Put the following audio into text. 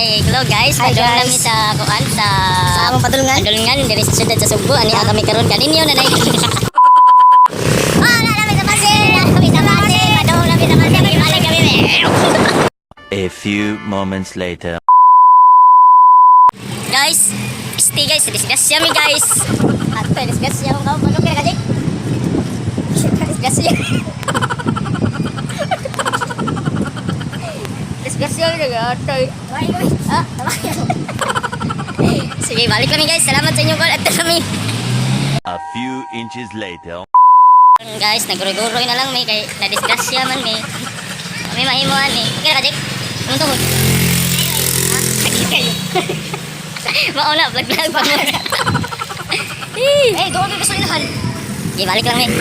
Hello guys, Hi, padulong guys. kami sa kuan sa Sa among padulungan. Padulungan diri sa syudad sa Sugbo. Ani kami karon kaninyo na nay. Ah, na kami sa Pasig. Na kami sa Pasig. Padulong kami sa Pasig. Balik kami. A few moments later. Guys, stay guys, disgrasya mi guys. Ato, disgrasya akong kaon. Ano kaya kajik? Disgrasya. Disgrasya mi atoy. Ah, sige, balik kami guys. Salamat sa inyong call. Ato kami. A few inches later. Guys, naguroy-guroy na lang may kay na-disgrasya man may. Kami mahimuan ni. Okay na ka, Jake? Anong tungod? Ha? Sakit kayo. Mauna, vlog-vlog pa mo. Eh, doon may gasolinahan. Sige, balik lang eh.